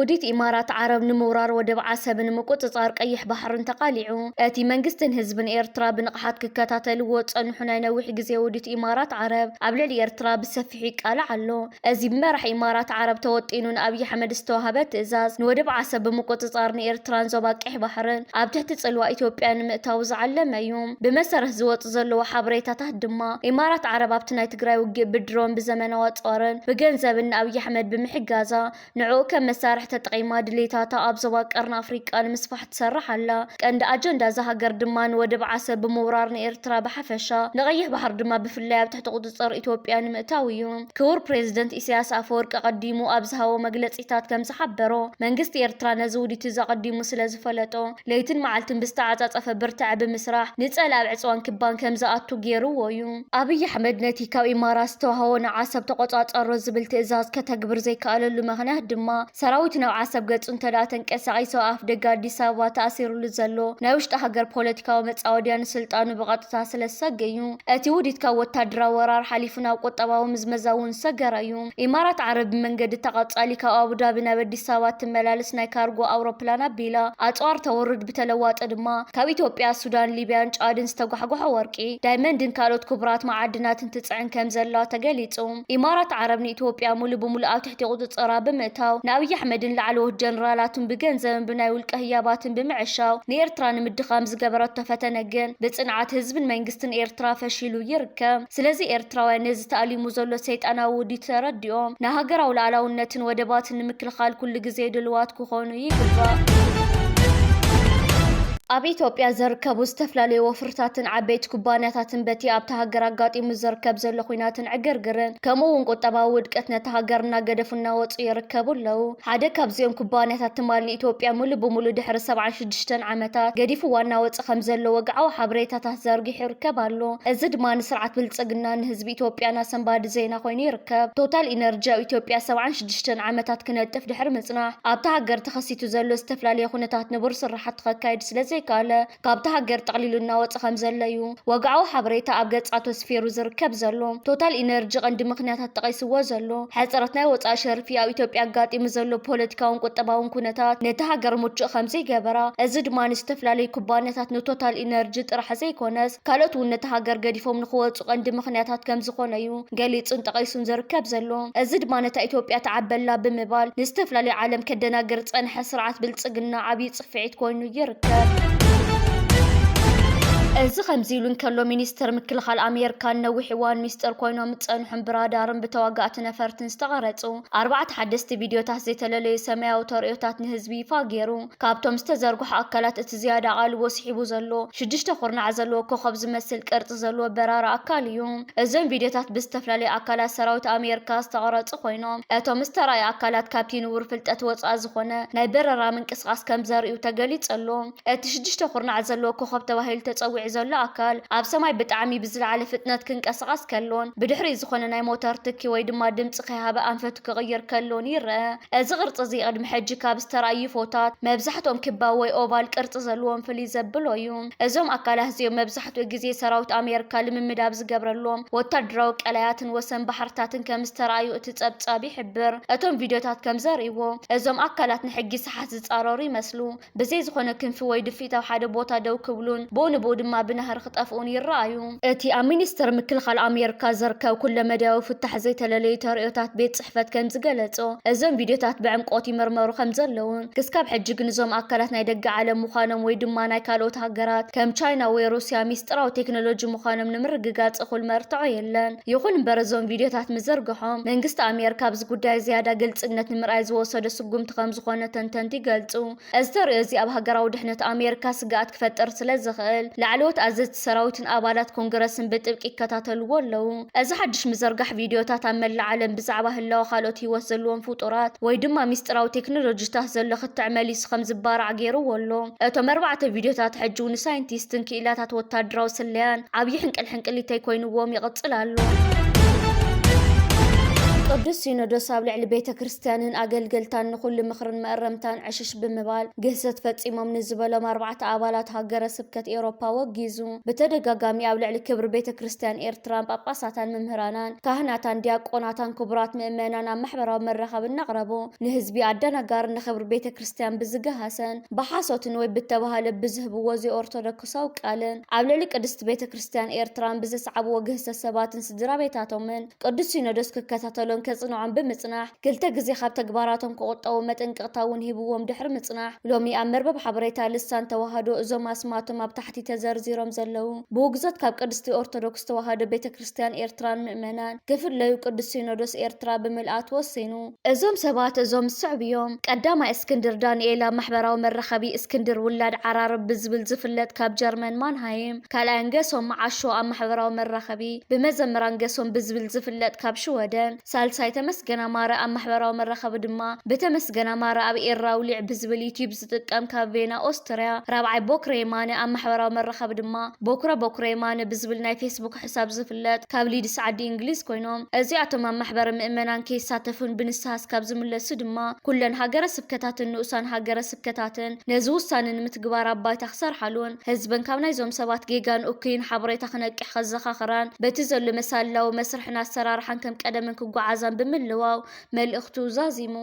ውዲት ኢማራት ዓረብ ንምውራር ወደብ ዓሰብን ምቁጽጻር ቀይሕ ባሕርን ተቓሊዑ። እቲ መንግስትን ህዝብን ኤርትራ ብንቕሓት ክከታተልዎ ዝጸንሑ ናይ ነዊሕ ግዜ ውዲት ኢማራት ዓረብ ኣብ ልዕሊ ኤርትራ ብሰፊሑ ይቃላዕ ኣሎ። እዚ ብመራሒ ኢማራት ዓረብ ተወጢኑ ንኣብይ ኣሕመድ ዝተዋህበ ትእዛዝ ንወደብ ዓሰብ ብምቁጽጻር ንኤርትራን ዞባ ቀይሕ ባሕርን ኣብ ትሕቲ ጽልዋ ኢትዮጵያ ንምእታው ዝዓለመ እዩ። ብመሰረት ዝወጹ ዘለዉ ሓበሬታታት ድማ ኢማራት ዓረብ ኣብቲ ናይ ትግራይ ውግእ ብድሮን ብዘመናዊ ኣጽዋርን ብገንዘብን ንኣብይ ኣሕመድ ብምሕጋዛ ንዕኡ ከም መሳርሒ ተጠቒማ ድሌታታ ኣብ ዞባ ቀርኒ ኣፍሪቃ ንምስፋሕ ትሰርሕ ኣላ። ቀንዲ ኣጀንዳ እዛ ሃገር ድማ ንወደብ ዓሰብ ብምውራር ንኤርትራ ብሓፈሻ ንቐይሕ ባሕሪ ድማ ብፍላይ ኣብ ትሕቲ ቁጽጽር ኢትዮጵያ ንምእታው እዩ። ክቡር ፕሬዝደንት ኢሳያስ ኣፈወርቂ ቀዲሙ ኣብ ዝሃቦ መግለጺታት ከም ዝሓበሮ መንግስቲ ኤርትራ ነዚ ውዲት እዚ ኣቐዲሙ ስለ ዝፈለጦ ለይትን መዓልትን ብዝተዓጻጸፈ ብርትዐ ብምስራሕ ንጸላኢ ኣብ ዕጽዋን ክባን ከም ዝኣቱ ገይርዎ እዩ። ኣብይ ኣሕመድ ነቲ ካብ ኢማራት ዝተዋህቦ ንዓሰብ ተቆጻጸሮ ዝብል ትእዛዝ ከተግብር ዘይከኣለሉ ምኽንያት ድማ ሰራዊት ናብ ዓሰብ ገጹ እንተ ደኣ ተንቀሳቒሱ ኣብ ኣፍ ደገ ኣዲስ ኣበባ ተኣሲሩሉ ዘሎ ናይ ውሽጢ ሃገር ፖለቲካዊ መጻወድያ ንስልጣኑ ብቐጥታ ስለ ዝሰግእ እዩ። እቲ ውዲት ካብ ወታደራዊ ወራር ሓሊፉ ናብ ቁጠባዊ ምዝመዛ እውን ዝሰገረ እዩ። ኢማራት ዓረብ ብመንገዲ ተቐጻሊ ካብ ኣቡዳቢ ናብ ኣዲስ ኣበባ እትመላለስ ናይ ካርጎ ኣውሮፕላን ኣቢላ ኣጽዋር ተውርድ፣ ብተለዋጠ ድማ ካብ ኢትዮጵያ፣ ሱዳን፣ ሊብያን ጫድን ዝተጓሕጎሐ ወርቂ፣ ዳይመንድን ካልኦት ክቡራት መዓድናትን ትጽዕን ከም ዘላ ተገሊጹ። ኢማራት ዓረብ ንኢትዮጵያ ሙሉ ብሙሉ ኣብ ትሕቲ ቁጽጽራ ብምእታው ንኣብይ ኣሕመድን ላዕለዎት ጀነራላቱን ብገንዘብን ብናይ ውልቀ ህያባትን ብምዕሻው ንኤርትራ ንምድኻም ዝገበረቶ ፈተነ ግን ብጽንዓት ህዝብን መንግስትን ኤርትራ ፈሺሉ ይርከብ። ስለዚ ኤርትራውያን ነዚ ተኣሊሙ ዘሎ ሰይጣናዊ ውዲት ተረዲኦም ንሃገራዊ ሉዓላውነትን ወደባትን ንምክልኻል ኩሉ ግዜ ድልዋት ክኾኑ ይግባእ። ኣብ ኢትዮጵያ ዝርከቡ ዝተፈላለዩ ወፍርታትን ዓበይቲ ኩባንያታትን በቲ ኣብታ ሃገር ኣጋጢሙ ዝርከብ ዘሎ ኲናትን ዕግርግርን ከምኡ እውን ቁጠባዊ ውድቀት ነታ ሃገር እናገደፉ እናወፁ ይርከቡ ኣለዉ። ሓደ ካብዚኦም ኩባንያታት ትማል ንኢትዮጵያ ሙሉ ብሙሉ ድሕሪ ሰብዓን ሽዱሽተን ዓመታት ገዲፍዋ እናወፀ ከም ዘሎ ወግዓዊ ሓበሬታታት ዘርጊሑ ይርከብ ኣሎ። እዚ ድማ ንስርዓት ብልፅግና ንህዝቢ ኢትዮጵያን ኣሰንባዲ ዜና ኮይኑ ይርከብ። ቶታል ኢነርጂ ኣብ ኢትዮጵያ ሰብዓን ሽዱሽተን ዓመታት ክነጥፍ ድሕሪ ምፅናሕ ኣብታ ሃገር ተኸሲቱ ዘሎ ዝተፈላለየ ኩነታት ንቡር ስራሓት ከካይድ ስለ ዘይከኣለ ካብታ ሃገር ጠቕሊሉ እናወፀ ከም ዘሎ እዩ ወግዓዊ ሓበሬታ ኣብ ገፃቱ ኣስፊሩ ዝርከብ ዘሎ። ቶታል ኢነርጂ ቀንዲ ምኽንያታት ጠቒስዎ ዘሎ ሕፅረት ናይ ወፃኢ ሸርፊ፣ ኣብ ኢትዮጵያ ኣጋጢሙ ዘሎ ፖለቲካውን ቁጠባውን ኩነታት ነቲ ሃገር ምቹእ ከም ዘይገበራ፣ እዚ ድማ ንዝተፈላለዩ ኩባንያታት ንቶታል ኢነርጂ ጥራሕ ዘይኮነስ ካልኦት እውን ነቲ ሃገር ገዲፎም ንክወፁ ቀንዲ ምኽንያታት ከም ዝኾነ እዩ ገሊፁን ጠቒሱን ዝርከብ ዘሎ። እዚ ድማ ነታ ኢትዮጵያ ትዓበላ ብምባል ንዝተፈላለዩ ዓለም ከደናግር ዝፀንሐ ስርዓት ብልፅግና ዓብዪ ጽፍዒት ኮይኑ ይርከብ። እዚ ከምዚ ኢሉ እንከሎ፣ ሚኒስተር ምክልኻል ኣሜሪካ ንነዊሕ እዋን ሚስጥር ኮይኖም ዝጸንሑን ብራዳርን ብተዋጋእቲ ነፈርትን ዝተቐረጹ ኣርባዕተ ሓደስቲ ቪድዮታት ዘይተለለዩ ሰማያዊ ተርእዮታት ንህዝቢ ይፋ ገይሩ። ካብቶም ዝተዘርግሑ ኣካላት እቲ ዝያዳ ኣቓልቦ ስሒቡ ዘሎ ሽዱሽተ ኩርናዕ ዘለዎ ኮኾብ ዝመስል ቅርጺ ዘለዎ በራሪ ኣካል እዩ። እዞም ቪድዮታት ብዝተፈላለዩ ኣካላት ሰራዊት ኣሜሪካ ዝተቐረጹ ኮይኖም፣ እቶም ዝተራእዩ ኣካላት ካብቲ ንቡር ፍልጠት ወጻኢ ዝኾነ ናይ በረራ ምንቅስቓስ ከም ዘርእዩ ተገሊጹ ኣሎ። እቲ ሽዱሽተ ኩርናዕ ዘለዎ ኮኾብ ተባሂሉ ተጸዊዑ ዘሎ ኣካል፣ ኣብ ሰማይ ብጣዕሚ ብዝለዓለ ፍጥነት ክንቀሳቐስ ከሎን ብድሕሪኡ ዝኾነ ናይ ሞተር ትኪ ወይ ድማ ድምጺ ከይሃበ ኣንፈቱ ክቕይር ከሎን ይረአ። እዚ ቅርጺ እዚ ቅድሚ ሕጂ ካብ ዝተራእዩ ዩፎታት መብዛሕትኦም ክባዊ ወይ ኦቫል ቅርጺ ዘለዎም ፍልይ ዘብሎ እዩ። እዞም ኣካላት እዚኦም መብዛሕትኡ ግዜ ሰራዊት ኣሜሪካ ልምምድ ኣብ ዝገብረሎም ወታደራዊ ቀላያትን ወሰን ባሕርታትን ከም ዝተራእዩ እቲ ጸብጻብ ይሕብር። እቶም ቪድዮታት ከም ዘርእይዎ፣ እዞም ኣካላት ንሕጊ ሰሓት ዝጻረሩ ይመስሉ። ብዘይ ዝኾነ ክንፊ ወይ ድፍኢት ኣብ ሓደ ቦታ ደው ክብሉን ብኡ ንብኡ ድማ ብናህሪ ክጠፍኡን ይረኣዩ። እቲ ኣብ ሚኒስቴር ምክልኻል ኣሜሪካ ዝርከብ ኩለመዳያዊ ፍታሕ ዘይተለለዩ ተርእዮታት ቤት ጽሕፈት ከም ዝገለጾ፣ እዞም ቪድዮታት ብዕምቆት ይምርመሩ ከም ዘለውን፣ ክስካብ ሕጂ ግን እዞም ኣካላት ናይ ደገ ዓለም ምዃኖም ወይ ድማ ናይ ካልኦት ሃገራት ከም ቻይና ወይ ሩስያ ሚስጥራዊ ቴክኖሎጂ ምዃኖም ንምርግጋጽ እኹል መርትዖ የለን። ይኹን እምበር እዞም ቪድዮታት ምዝርግሖም መንግስቲ ኣሜሪካ ኣብዚ ጉዳይ ዝያዳ ግልጽነት ንምርኣይ ዝወሰዶ ስጉምቲ ከም ዝኾነ ተንተንቲ ይገልጹ። እዚ ተርእዮ እዚ ኣብ ሃገራዊ ድሕነት ኣሜሪካ ስግኣት ክፈጥር ስለ ዝኽእል፣ ላዕለዎት ኣዘዝቲ ሰራዊትን ኣባላት ኮንግረስን ብጥብቂ ይከታተልዎ ኣለዉ። እዚ ሓድሽ ምዝርጋሕ ቪድዮታት ኣብ መላእ ዓለም ብዛዕባ ህላወ ካልኦት ህይወት ዘለዎም ፍጡራት ወይ ድማ ሚስጥራዊ ቴክኖሎጂታት ዘሎ ክትዕ መሊሱ ከም ዝባራዕ ገይርዎ ኣሎ። እቶም ኣርባዕተ ቪድዮታት ሕጂ እውን ንሳይንቲስትን ክኢላታት ወታደራዊ ስለያን ዓብዪ ሕንቅልሕንቅሊተይ ኮይንዎም ይቕጽል ኣሎ። ቅዱስ ሲኖዶስ ኣብ ልዕሊ ቤተ ክርስቲያንን ኣገልገልታን ንኹሉ ምኽርን መእረምታን ዕሽሽ ብምባል ግህሰት ፈጺሞም ንዝበሎም ኣርባዕተ ኣባላት ሃገረ ስብከት ኤውሮፓ ወጊዙ። ብተደጋጋሚ ኣብ ልዕሊ ክብሪ ቤተ ክርስቲያን ኤርትራን ጳጳሳታን መምህራናን ካህናታን ዲያቆናታን ክቡራት ምእመናን ኣብ ማሕበራዊ መራኸቢ እናቕረቡ ንህዝቢ ኣደናጋሪ ንኽብሪ ቤተ ክርስቲያን ብዝገሃሰን ብሓሶትን ወይ ብተባህለ ብዝህብዎ ዘይኦርቶዶክሳዊ ቃልን ኣብ ልዕሊ ቅድስቲ ቤተ ክርስቲያን ኤርትራን ብዘስዓብዎ ግህሰት ሰባትን ስድራ ቤታቶምን ቅዱስ ሲኖዶስ ክከታተሎን ከጽንዖን ብምጽናሕ፣ ክልተ ግዜ ካብ ተግባራቶም ክቑጠቡ መጠንቀቕታ እውን ሂብዎም ድሕሪ ምጽናሕ፣ ሎሚ ኣብ መርበብ ሓበሬታ ልሳን ተዋህዶ እዞም ኣስማቶም ኣብ ታሕቲ ተዘርዚሮም ዘለዉ ብውግዘት ካብ ቅድስቲ ኦርቶዶክስ ተዋህዶ ቤተ ክርስቲያን ኤርትራን ምእመናን ክፍለዩ ቅዱስ ሲኖዶስ ኤርትራ ብምልኣት ወሲኑ። እዞም ሰባት እዞም ዝስዕቡ እዮም። ቀዳማይ እስክንድር ዳንኤል ኣብ ማሕበራዊ መራኸቢ እስክንድር ውላድ ዓራርብ ብዝብል ዝፍለጥ ካብ ጀርመን ማንሃይም፣ ካልኣይ ኣንገሶም መዓሾ ኣብ ማሕበራዊ መራኸቢ ብመዘምራን ገሶም ብዝብል ዝፍለጥ ካብ ሽወደን፣ ሳልሳይ ተመስገን ኣማረ ኣብ ማሕበራዊ መራኸቢ ድማ ብተመስገን ኣማረ ኣብ ኤራ ውሊዕ ብዝብል ዩቲዩብ ዝጥቀም ካብ ቬና ኦስትርያ፣ ራብዓይ ቦክረ የማነ ኣብ ማሕበራዊ መራኸቢ ድማ ቦክረ ቦክረ የማነ ብዝብል ናይ ፌስቡክ ሕሳብ ዝፍለጥ ካብ ሊድስ ዓዲ እንግሊዝ ኮይኖም፣ እዚኣቶም ኣብ ማሕበረ ምእመናን ከይሳተፉን ብንስሃ እስካብ ዝምለሱ ድማ ኩለን ሃገረ ስብከታትን ንኡሳን ሃገረ ስብከታትን ነዚ ውሳነ ንምትግባር ኣብ ባይታ ክሰርሓሉን ህዝበን ካብ ናይዞም ሰባት ጌጋን እኩይን ሓበሬታ ክነቅሕ ከዘኻኽራን በቲ ዘሎ መሳልላዊ መስርሕን ኣሰራርሓን ከም ቀደመን ክጓዓዛን ብምልዋው መልእኽቱ ዛዚሙ።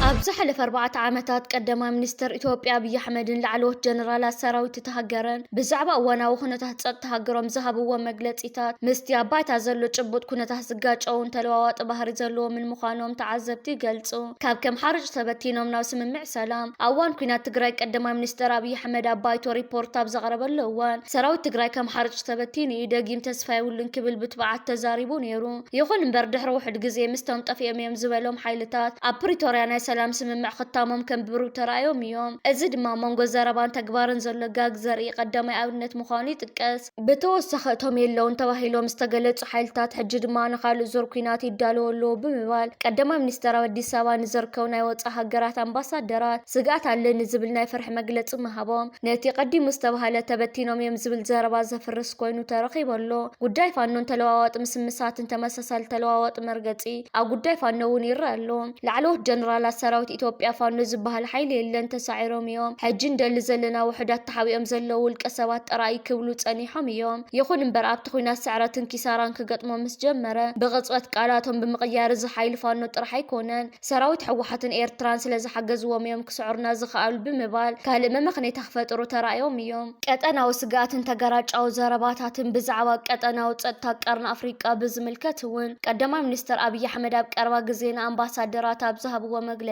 ኣብ ዝሓለፈ ኣርባዕተ ዓመታት ቀዳማይ ሚኒስተር ኢትዮጵያ ኣብይ ኣሕመድን ላዕለዎት ጀነራላት ሰራዊት እታ ሃገርን ብዛዕባ እዋናዊ ኩነታት ጸጥታ ሃገሮም ዝሃብዎ መግለጺታት ምስቲ ኣብ ባይታ ዘሎ ጭቡጥ ኩነታት ዝጋጨውን ተለዋዋጢ ባህሪ ዘለዎምን ምዃኖም ተዓዘብቲ ይገልጹ። ካብ ከም ሓርጭ ተበቲኖም ናብ ስምምዕ ሰላም። ኣብ እዋን ኲናት ትግራይ ቀዳማይ ሚኒስተር ኣብይ ኣሕመድ ኣብ ባይቶ ሪፖርት ኣብ ዘቕረበሉ እዋን ሰራዊት ትግራይ ከም ሓርጭ ተበቲኑ እዩ፣ ደጊም ተስፋ የብሉን ክብል ብትብዓት ተዛሪቡ ነይሩ። ይኹን እምበር ድሕሪ ውሑድ ግዜ ምስቶም ጠፊኦም እዮም ዝበሎም ሓይልታት ኣብ ፕሪቶርያ ናይ ሰላም ስምምዕ ክታሞም ከም ብሩህ ተራእዮም እዮም። እዚ ድማ ኣብ መንጎ ዘረባን ተግባርን ዘሎ ጋግ ዘርኢ ቀዳማይ ኣብነት ምዃኑ ይጥቀስ። ብተወሳኺ እቶም የለውን ተባሂሎም ዝተገለጹ ሓይልታት ሕጂ ድማ ንኻልእ ዙር ኲናት ይዳለዉ ኣለዉ ብምባል ቀዳማይ ሚኒስተር ኣብ ኣዲስ ኣበባ ንዝርከቡ ናይ ወጻኢ ሃገራት ኣምባሳደራት ስግኣት ኣለኒ ዝብል ናይ ፍርሒ መግለጺ ምሃቦም ነቲ ቀዲሙ ዝተባህለ ተበቲኖም እዮም ዝብል ዘረባ ዘፍርስ ኮይኑ ተረኺቡ ኣሎ። ጉዳይ ፋኖን ተለዋዋጢ ምስምሳትን ተመሳሳሊ ተለዋዋጢ መርገጺ ኣብ ጉዳይ ፋኖ እውን ይረአ ኣሎ። ላዕለዎት ጀነራላት ሰራዊት ኢትዮጵያ ፋኖ ዝበሃል ሓይሊ የለን፣ ተሳዒሮም እዮም። ሕጂ እንደሊ ዘለና ውሑዳት ተሓቢኦም ዘለዉ ውልቀ ሰባት ጥራይ ክብሉ ጸኒሖም እዮም። ይኹን እምበር ኣብቲ ኲናት ስዕረትን ኪሳራን ክገጥሞም ምስ ጀመረ ብቕጽበት ቃላቶም ብምቕያር እዚ ሓይሊ ፋኖ ጥራሕ ኣይኮነን፣ ሰራዊት ህወሓትን ኤርትራን ስለ ዝሓገዝዎም እዮም ክስዕሩና ዝኸኣሉ ብምባል ካልእ መመኽነይታ ክፈጥሩ ተራእዮም እዮም። ቀጠናዊ ስግኣትን ተገራጫዊ ዘረባታትን። ብዛዕባ ቀጠናዊ ጸጥታ ቀርኒ ኣፍሪቃ ብዝምልከት እውን ቀዳማይ ሚኒስተር ኣብይ ኣሕመድ ኣብ ቀረባ ግዜ ንኣምባሳደራት ኣብ ዝሃብዎ መግለጺ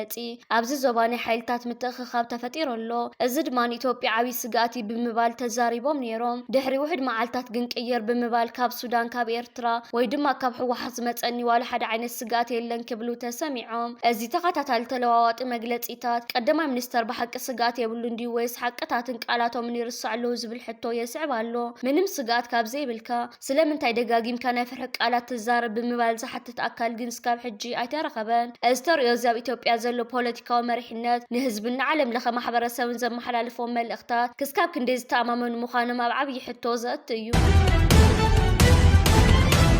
ኣብዚ ዞባ ናይ ሓይልታት ምትእኽኻብ ተፈጢሩ ኣሎ፣ እዚ ድማ ንኢትዮጵያ ዓብዪ ስግኣት እዩ ብምባል ተዛሪቦም ነይሮም። ድሕሪ ውሑድ መዓልታት ግን ቅይር ብምባል ካብ ሱዳን፣ ካብ ኤርትራ ወይ ድማ ካብ ህወሓት ዝመጸኒ ዋላ ሓደ ዓይነት ስግኣት የለን ክብሉ ተሰሚዖም። እዚ ተኸታታሊ ተለዋዋጢ መግለጺታት ቀዳማይ ሚኒስተር ብሓቂ ስግኣት የብሉን ድዩ ወይስ ሓቅታትን ቃላቶምን ይርስዑ ኣለዉ ዝብል ሕቶ የስዕብ ኣሎ። ምንም ስግኣት ካብ ዘይብልካ ስለምንታይ ደጋጊምካ ናይ ፍርሒ ቃላት ትዛረብ ብምባል ዝሓትት ኣካል ግን እስካብ ሕጂ ኣይተረኸበን። እዚ ተርእዮ እዚ ኣብ ኢትዮጵያ ዘሎ ፖለቲካዊ መሪሕነት ንህዝብን ንዓለም ለኸ ማሕበረሰብን ዘመሓላልፎም መልእኽታት ክስካብ ክንደይ ዝተኣማመኑ ምዃኖም ኣብ ዓብዪ ሕቶ ዘእቱ እዩ።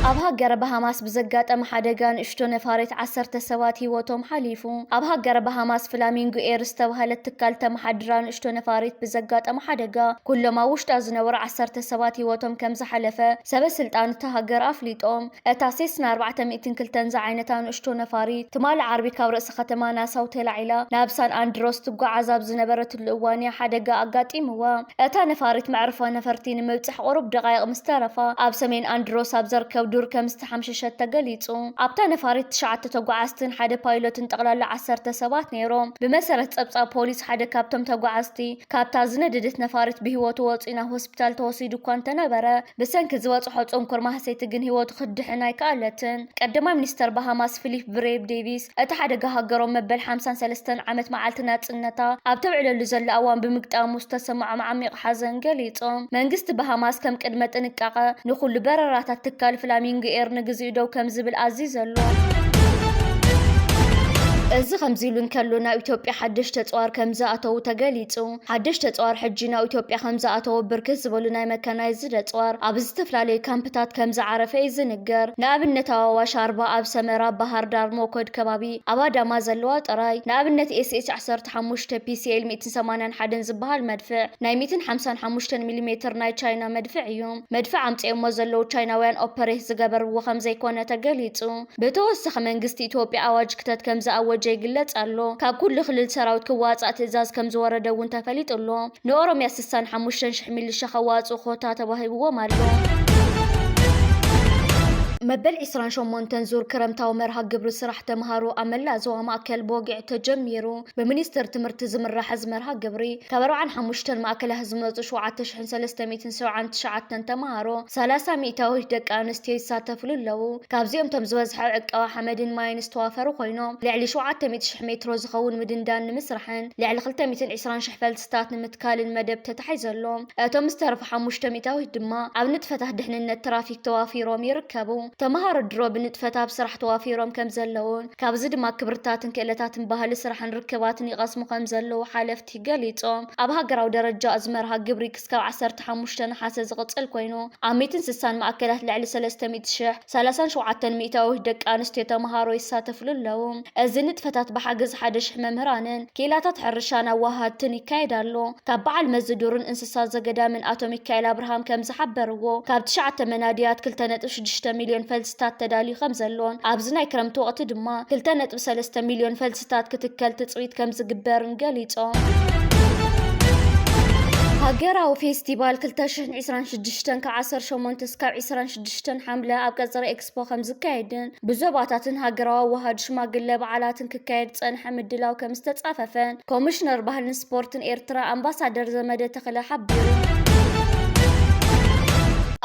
ኣብ ሃገረ ባሃማስ ብዘጋጠመ ሓደጋ ንእሽቶ ነፋሪት ዓሰርተ ሰባት ህይወቶም ሓሊፉ። ኣብ ሃገረ ባሃማስ ፍላሚንጎ ኤር ዝተባህለት ትካል ተመሓድራ ንእሽቶ ነፋሪት ብዘጋጠመ ሓደጋ ኩሎም ኣብ ውሽጣ ዝነበሩ ዓሰርተ ሰባት ህይወቶም ከም ዝሓለፈ ሰበ ስልጣን እታ ሃገር ኣፍሊጦም። እታ ሴስና ኣርባዕተ ሚእትን ክልተን ዝዓይነታ ንእሽቶ ነፋሪት ትማሊ ዓርቢ ካብ ርእሲ ከተማ ናሳው ተላዒላ ናብ ሳን ኣንድሮስ ትጓዓዝ ኣብ ዝነበረትሉ እዋን እያ ሓደጋ ኣጋጢምዋ። እታ ነፋሪት መዕርፎ ነፈርቲ ንምብጻሕ ቁሩብ ደቓይቕ ምስ ተረፋ ኣብ ሰሜን ኣንድሮስ ኣብ ዘርከብ ዱር ከም ዝተሓምሸሸት ተገሊጹ። ኣብታ ነፋሪት ትሽዓተ ተጓዓዝትን ሓደ ፓይሎትን ጠቕላላ ዓሰርተ ሰባት ነይሮም። ብመሰረት ጸብጻብ ፖሊስ ሓደ ካብቶም ተጓዓዝቲ ካብታ ዝነደደት ነፋሪት ብህይወቱ ወጺኡ ናብ ሆስፒታል ተወሲዱ እኳ እንተነበረ ብሰንኪ ዝበጽሖ ጽንኩር ማህሰይቲ ግን ህይወቱ ክትድሕን ኣይከኣለትን። ቀዳማይ ሚኒስተር ባሃማስ ፊሊፕ ብሬቭ ዴቪስ እቲ ሓደጋ ሃገሮም መበል ሓምሳን ሰለስተን ዓመት መዓልቲ ናጽነታ ኣብ ተብዕለሉ ዘላ እዋን ብምግጣሙ ዝተሰምዖም ዓሚቕ ሓዘን ገሊጾም። መንግስቲ ባሃማስ ከም ቅድመ ጥንቃቐ ንኹሉ በረራታት ትካል ፍላሚንጎ ኤር ንግዚኡ ደው ከም ዝብል ኣዚዙ ኣሎ። እዚ ከምዚ ኢሉ እንከሎ፣ ናብ ኢትዮጵያ ሓደሽቲ ኣጽዋር ከም ዝኣተዉ ተገሊጹ። ሓደሽቲ ኣጽዋር ሕጂ ናብ ኢትዮጵያ ከም ዝኣተዉ ብርክት ዝበሉ ናይ መካናይዝድ ኣጽዋር ኣብ ዝተፈላለዩ ካምፕታት ከም ዝዓረፈ እዩ ዝንገር። ንኣብነት፣ ኣብ ኣዋሽ ኣርባ፣ ኣብ ሰመራ፣ ባህር ዳር፣ ሞኮድ ከባቢ፣ ኣብ ኣዳማ ዘለዋ ጥራይ፣ ንኣብነት፣ ኤስኤች ዓሰርተ ሓሙሽተ፣ ፒሲኤል ሚእትን ሰማንያን ሓደን ዝበሃል መድፍዕ፣ ናይ ሚእትን ሓምሳን ሓሙሽተን ሚሊሜትር ናይ ቻይና መድፍዕ እዩ። መድፍዕ ኣምጺኦሞ ዘለዉ ቻይናውያን ኦፐሬት ዝገበርዎ ከም ዘይኮነ ተገሊጹ። ብተወሳኺ፣ መንግስቲ ኢትዮጵያ ኣዋጅ ክተት ከም ዝኣወጀ ይግለጽ ኣሎ። ካብ ኩሉ ክልል ሰራዊት ክዋጻእ ትእዛዝ ከም ዝወረደ እውን ተፈሊጡ ኣሎ። ንኦሮምያ ስሳን ሓሙሽተን ሽሕ ሚሊሻ ከዋጽኡ ኮታ ተዋሂብዎም ኣሎ። መበል ዕስራን ሸሞንተን ዙር ክረምታዊ መርሃ ግብሪ ስራሕ ተምሃሮ ኣብ መላእ ዞባ ማእከል ብወግዒ ተጀሚሩ። ብሚኒስትር ትምህርቲ ዝምራሕ እዚ መርሃ ግብሪ፣ ካብ ኣርባዓን ሓሙሽተን ማእከላት ዝመጹ ሸውዓተ ሽሕን ሰለስተ ሚእትን ሰብዓን ትሽዓተን ተምሃሮ፣ ሰላሳ ሚእታዊት ደቂ ኣንስትዮ ይሳተፍሉ ኣለዉ። ካብዚኦም እቶም ዝበዝሐ ኣብ ዕቀባ ሓመድን ማይን ዝተዋፈሩ ኮይኖም፣ ልዕሊ ሸውዓተ ሚእቲ ሽሕ ሜትሮ ዝኸውን ምድንዳን ንምስራሕን ልዕሊ ክልተ ሚእትን ዕስራን ሽሕ ፈልስታት ንምትካልን መደብ ተታሒዙ ኣሎ። እቶም ዝተረፉ ሓሙሽተ ሚእታዊት ድማ ኣብ ንጥፈታት ድሕንነት ትራፊክ ተዋፊሮም ይርከቡ። ተምሃሮ ድሮ ብንጥፈት ኣብ ስራሕ ተዋፊሮም ከም ዘለውን፣ ካብዚ ድማ ክብርታትን ክእለታትን ባህሊ ስራሕን ርክባትን ይቐስሙ ከም ዘለዉ ሓለፍቲ ገሊጾም። ኣብ ሃገራዊ ደረጃ እዚ መርሃ ግብሪ ክስካብ ዓሰርተ ሓሙሽተ ነሓሰ ዝቕጽል ኮይኑ፣ ኣብ ሚእትን ስሳን ማእከላት ልዕሊ ሰለስተ ሚእቲ ሽሕ፣ ሰላሳን ሸውዓተን ሚእታዊት ደቂ ኣንስትዮ ተምሃሮ ይሳተፍሉ ኣለዉ። እዚ ንጥፈታት ብሓገዝ ሓደ ሽሕ መምህራንን ክኢላታት ሕርሻን ኣዋሃድትን ይካየድ ኣሎ። ካብ በዓል መዚ ዱርን እንስሳ ዘገዳምን ኣቶ ሚካኤል ኣብርሃም ከም ዝሓበርዎ፣ ካብ ትሽዓተ መናድያት ክልተ ነጥቢ ሽዱሽተ ሚልዮን ፈልስታት ተዳልዩ ከም ዘሎን፣ ኣብዚ ናይ ክረምቲ ወቕቲ ድማ ክልተ ነጥቢ ሰለስተ ሚልዮን ፈልስታት ክትከል ትጽቢት ከም ዝግበርን ገሊጾም። ሃገራዊ ፌስቲቫል ክልተ ሽሕን ዕስራን ሽዱሽተን ካብ ዓሰርተ ሸሞንተ እስካብ ዕስራን ሽዱሽተን ሓምለ ኣብ ቀጽሪ ኤክስፖ ከም ዝካየድን፣ ብዞባታትን ሃገራዊ ኣዋሃዱ ሽማግለ በዓላትን ክካየድ ዝጸንሐ ምድላው ከም ዝተጻፈፈን ኮሚሽነር ባህልን ስፖርትን ኤርትራ ኣምባሳደር ዘመደ ተኽለ ሓቢሩ።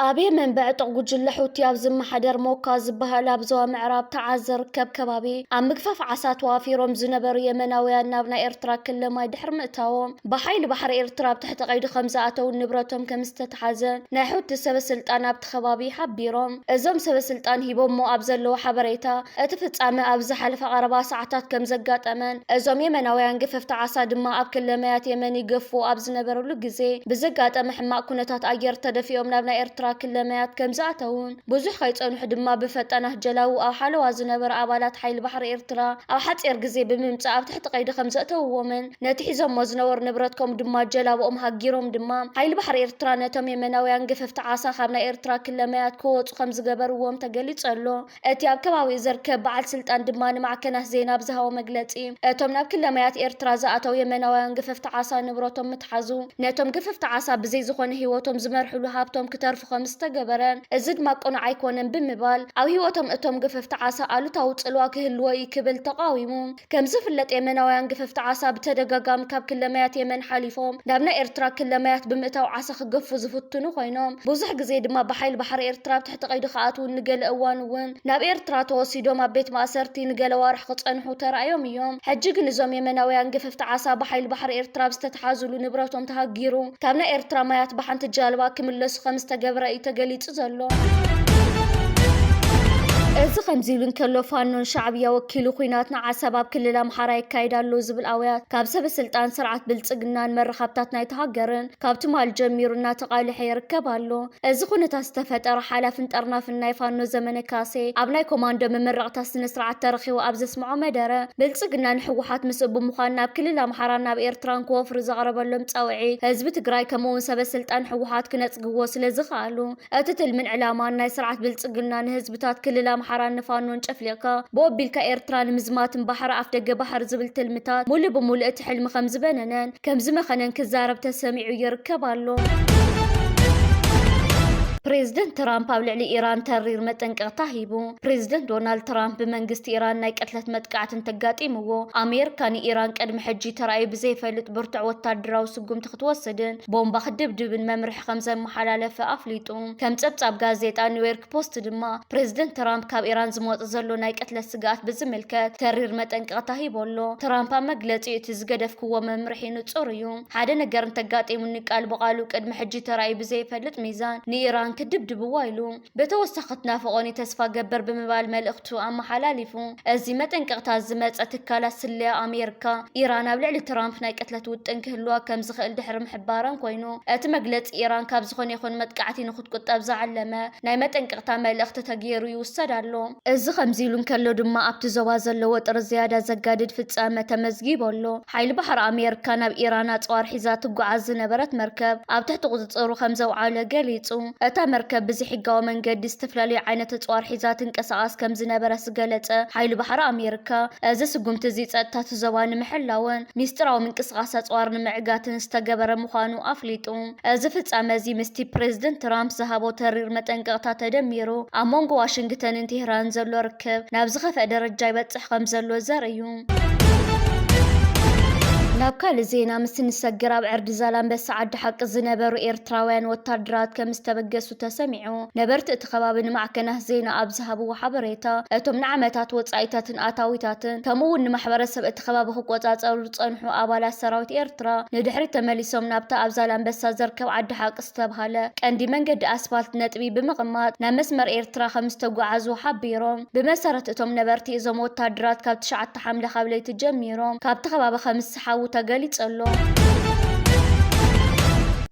ኣብ የመን ብዕጡቕ ጉጅለ ሑቲ ኣብ ዝመሓደር ሞካ ዝበሃል ኣብ ዞባ ምዕራብ ተዓዝ ዝርከብ ከባቢ ኣብ ምግፋፍ ዓሳ ተዋፊሮም ዝነበሩ የመናውያን ናብ ናይ ኤርትራ ክሊ ማይ ድሕሪ ምእታዎም፣ ብሓይሊ ባሕሪ ኤርትራ ኣብ ትሕቲ ቀይዲ ከም ዝኣተውን ንብረቶም ከም ዝተትሓዘን ናይ ሑቲ ሰበ ስልጣን ኣብቲ ከባቢ ሓቢሮም። እዞም ሰበ ስልጣን ሂቦሞ ኣብ ዘለዉ ሓበሬታ፣ እቲ ፍጻመ ኣብ ዝሓለፈ ቀረባ ሰዓታት ከም ዘጋጠመን፣ እዞም የመናውያን ገፈፍቲ ዓሳ ድማ ኣብ ክሊ ማያት የመን ይገፉ ኣብ ዝነበሩሉ ግዜ ብዘጋጠመ ሕማቕ ኩነታት ኣየር ተደፊኦም ናብ ናይ ኤርትራ ክሊ ማያት ከም ዝኣተውን፣ ብዙሕ ከይጸንሑ ድማ ብፈጣናት ጀላቡ ኣብ ሓለዋ ዝነበሩ ኣባላት ሓይሊ ባሕሪ ኤርትራ ኣብ ሓጺር ግዜ ብምምጻእ ኣብ ትሕቲ ቀይዲ ከም ዘእተውዎምን፣ ነቲ ሒዞሞ ዝነበሩ ንብረት ከምኡ ድማ ጀላብኦም ሃጊሮም ድማ፣ ሓይሊ ባሕሪ ኤርትራ ነቶም የመናውያን ገፈፍቲ ዓሳ ካብ ናይ ኤርትራ ክሊ ማያት ክወጹ ከም ዝገበርዎም ተገሊጹ ኣሎ። እቲ ኣብ ከባቢኡ ዝርከብ በዓል ስልጣን ድማ ንማዕከናት ዜና ኣብ ዝሃቦ መግለጺ፣ እቶም ናብ ክሊ ማያት ኤርትራ ዝኣተው የመናውያን ገፈፍቲ ዓሳ ንብረቶም ምትሓዙ፣ ነቶም ገፈፍቲ ዓሳ ብዘይ ዝኾነ ህይወቶም ዝመርሕሉ ሃብቶም ክተርፉ ከም ዝተገበረን፣ እዚ ድማ ቅኑዕ ኣይኮነን ብምባል፣ ኣብ ህይወቶም እቶም ገፈፍቲ ዓሳ ኣሉታዊ ጽልዋ ክህልዎ እዩ ክብል ተቓዊሙ። ከም ዝፍለጥ፣ የመናውያን ገፈፍቲ ዓሳ ብተደጋጋሚ ካብ ክሊ ማያት የመን ሓሊፎም ናብ ናይ ኤርትራ ክሊ ማያት ብምእታው ዓሳ ክገፉ ዝፍትኑ ኮይኖም፣ ብዙሕ ግዜ ድማ ብሓይሊ ባሕሪ ኤርትራ ኣብ ትሕቲ ቀይዲ ክኣትዉ፣ ንገለ እዋን እውን ናብ ኤርትራ ተወሲዶም ኣብ ቤት ማእሰርቲ ንገለ ዋርሕ ክጸንሑ ተራእዮም እዮም። ሕጂ ግን እዞም የመናውያን ገፈፍቲ ዓሳ ብሓይሊ ባሕሪ ኤርትራ ኣብ ዝተትሓዙሉ ንብረቶም ተሃጊሩ ካብ ናይ ኤርትራ ማያት ብሓንቲ ጃልባ ክምለሱ ከም ዝተገብረ እዩ ተገሊጹ ዘሎ። እዚ ከምዚ ኢሉ እንከሎ፣ ፋኖን ሻዕብያ ወኪሉ ኲናት ንዓሰብ ኣብ ክልል ኣምሓራ የካይድ ኣሎ ዝብል ኣውያት ካብ ሰበ ስልጣን ስርዓት ብልጽግናን መራኸብታት ናይቲ ሃገርን ካብ ትማሊ ጀሚሩ እናተቓልሐ ይርከብ ኣሎ። እዚ ኩነታት ዝተፈጠረ ሓላፍን ጠርናፍን ናይ ፋኖ ዘመነ ካሴ ኣብ ናይ ኮማንዶ መመረቕታ ስነ ስርዓት ተረኺቡ ኣብ ዘስምዖ መደረ፣ ብልጽግና ንህወሓት ምስኡ ብምዃን ናብ ክልል ኣምሓራን ናብ ኤርትራን ክወፍሩ ዘቕረበሎም ጻውዒት፣ ህዝቢ ትግራይ ከምኡውን ሰበ ስልጣን ህወሓት ክነጽግዎ ስለ ዝኸኣሉ፣ እቲ ትልምን ዕላማን ናይ ስርዓት ብልጽግና ንህዝብታት ክልል ኣምሓራን ንፋኖን ጨፍሊቕካ ብኦቢልካ ኤርትራ ንምዝማትን ባሕሪ ኣፍደገ ባሕሪ ዝብል ትልምታት ሙሉእ ብሙሉእ እቲ ሕልሚ ከም ዝበነነን ከም ዝመኸነን ክዛረብ ተሰሚዑ ይርከብ ኣሎ። ፕሬዝደንት ትራምፕ ኣብ ልዕሊ ኢራን ተሪር መጠንቀቕታ ሂቡ። ፕሬዝደንት ዶናልድ ትራምፕ ብመንግስቲ ኢራን ናይ ቅትለት መጥቃዕቲ እንተጋጢምዎ፣ ኣሜሪካ ንኢራን ቅድሚ ሕጂ ተራእዩ ብዘይፈልጥ ብርቱዕ ወታደራዊ ስጉምቲ ክትወስድን ቦምባ ክትድብድብን መምርሒ ከም ዘመሓላለፈ ኣፍሊጡ። ከም ጸብጻብ ጋዜጣ ኒውዮርክ ፖስት ድማ፣ ፕሬዝደንት ትራምፕ ካብ ኢራን ዝመጽእ ዘሎ ናይ ቅትለት ስግኣት ብዝምልከት ተሪር መጠንቀቕታ ሂቡ ኣሎ። ትራምፕ ኣብ መግለጺኡ፣ እቲ ዝገደፍክዎ መምርሒ ንጹር እዩ። ሓደ ነገር እንተጋጢሙኒ፣ ቃል ብቓሉ ቅድሚ ሕጂ ተራእዩ ብዘይፈልጥ ሚዛን ንኢራን ክድብድብዋ ኢሉ። ብተወሳኺ ትናፍቖኒ ተስፋ ገበር ብምባል መልእኽቱ ኣመሓላሊፉ። እዚ መጠንቀቕታ ዝመጸ ትካላት ስለያ ኣሜሪካ ኢራን ኣብ ልዕሊ ትራምፕ ናይ ቅትለት ውጥን ክህልዋ ከም ዝኽእል ድሕሪ ምሕባረን ኮይኑ፣ እቲ መግለጺ ኢራን ካብ ዝኾነ ይኹን መጥቃዕቲ ንክትቁጠብ ዝዓለመ ናይ መጠንቀቕታ መልእኽቲ ተገይሩ ይውሰድ ኣሎ። እዚ ከምዚ ኢሉ እንከሎ ድማ ኣብቲ ዞባ ዘሎ ወጥሪ ዝያዳ ዘጋድድ ፍጻመ ተመዝጊቡ ኣሎ። ሓይሊ ባሕሪ ኣሜሪካ ናብ ኢራን ኣጽዋር ሒዛ ትጓዓዝ ዝነበረት መርከብ ኣብ ትሕቲ ቁጽጽሩ ከም ዘውዓለ ገሊጹ። እታ መርከብ ብዘይሕጋዊ መንገዲ ዝተፈላለዩ ዓይነት ኣጽዋር ሒዛ ትንቀሳቐስ ከም ዝነበረ ዝገለጸ ሓይሊ ባሕሪ ኣሜሪካ፣ እዚ ስጉምቲ እዚ ጸጥታ እቲ ዞባ ንምሕላውን ሚስጥራዊ ምንቅስቓስ ኣጽዋር ንምዕጋትን ዝተገበረ ምዃኑ ኣፍሊጡ። እዚ ፍጻመ እዚ ምስቲ ፕሬዝደንት ትራምፕ ዝሃቦ ተሪር መጠንቀቕታ ተደሚሩ፣ ኣብ መንጎ ዋሽንግተንን ቴህራንን ዘሎ ርክብ ናብ ዝኸፍአ ደረጃ ይበጽሕ ከም ዘሎ ዘርኢ እዩ። ናብ ካልእ ዜና ምስ እንሰግር፣ ኣብ ዕርዲ ዛላንበሳ ዓዲ ሓቂ ዝነበሩ ኤርትራውያን ወታደራት ከም ዝተበገሱ ተሰሚዑ። ነበርቲ እቲ ከባቢ ንማዕከናት ዜና ኣብ ዝሃብዎ ሓበሬታ፣ እቶም ንዓመታት ወጻኢታትን ኣታዊታትን ከምኡ እውን ንማሕበረሰብ እቲ ከባቢ ክቆጻጸሩ ዝጸንሑ ኣባላት ሰራዊት ኤርትራ ንድሕሪት ተመሊሶም ናብታ ኣብ ዛላንበሳ ዝርከብ ዓዲ ሓቂ ዝተብሃለ ቀንዲ መንገዲ ኣስፋልት ነጥቢ ብምቕማጥ ናብ መስመር ኤርትራ ከም ዝተጓዓዙ ሓቢሮም። ብመሰረት እቶም ነበርቲ፣ እዞም ወታደራት ካብ ትሽዓተ ሓምለ ካብ ለይቲ ጀሚሮም ካብቲ ከባቢ ከም ዝሰሓቡ ተገሊጹ ኣሎ።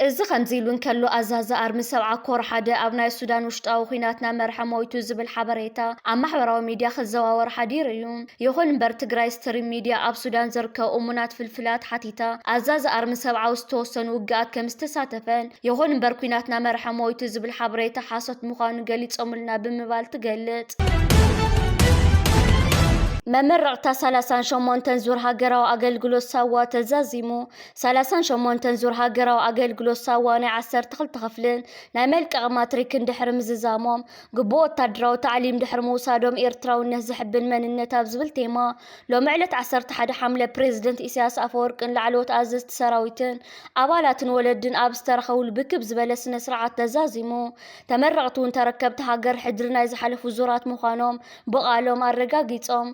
እዚ ከምዚ ኢሉ እንከሎ፣ ኣዛዚ ኣርሚ ሰብዓ ኮር ሓደ ኣብ ናይ ሱዳን ውሽጣዊ ኲናት ናመርሐ ሞይቱ ዝብል ሓበሬታ ኣብ ማሕበራዊ ሚድያ ክዘዋወር ሓዲሩ እዩ። ይኹን እምበር፣ ትግራይ ስትሪም ሚድያ ኣብ ሱዳን ዝርከቡ እሙናት ፍልፍላት ሓቲታ፣ ኣዛዚ ኣርሚ ሰብዓ ኣብ ዝተወሰኑ ውግኣት ከም ዝተሳተፈን፣ ይኹን እምበር፣ ኲናት ናመርሐ ሞይቱ ዝብል ሓበሬታ ሓሶት ምዃኑ ገሊጾምልና ብምባል ትገልጽ። መመረቕታ ሰላሳን ሸሞንተን ዙር ሃገራዊ ኣገልግሎት ሳዋ ተዛዚሙ። ሰላሳን ሸሞንተን ዙር ሃገራዊ ኣገልግሎት ሳዋ ናይ ዓሰርተ ክልተ ክፍልን ናይ መልቀቒ ማትሪክን ድሕሪ ምዝዛሞም፣ ግቡእ ወታደራዊ ታዕሊም ድሕሪ ምውሳዶም ኤርትራውነት ዘሕብን መንነት ኣብ ዝብል ቴማ፣ ሎሚ ዕለት ዓሰርተ ሓደ ሓምለ ፕሬዝደንት ኢሳያስ ኣፈወርቅን ላዕለዎት ኣዘዝቲ ሰራዊትን ኣባላትን ወለድን ኣብ ዝተረኸብሉ ብክብ ዝበለ ስነ ስርዓት ተዛዚሙ። ተመረቕቲ እውን ተረከብቲ ሃገር ሕድሪ ናይ ዝሓለፉ ዙራት ምዃኖም ብቓሎም ኣረጋጊጾም።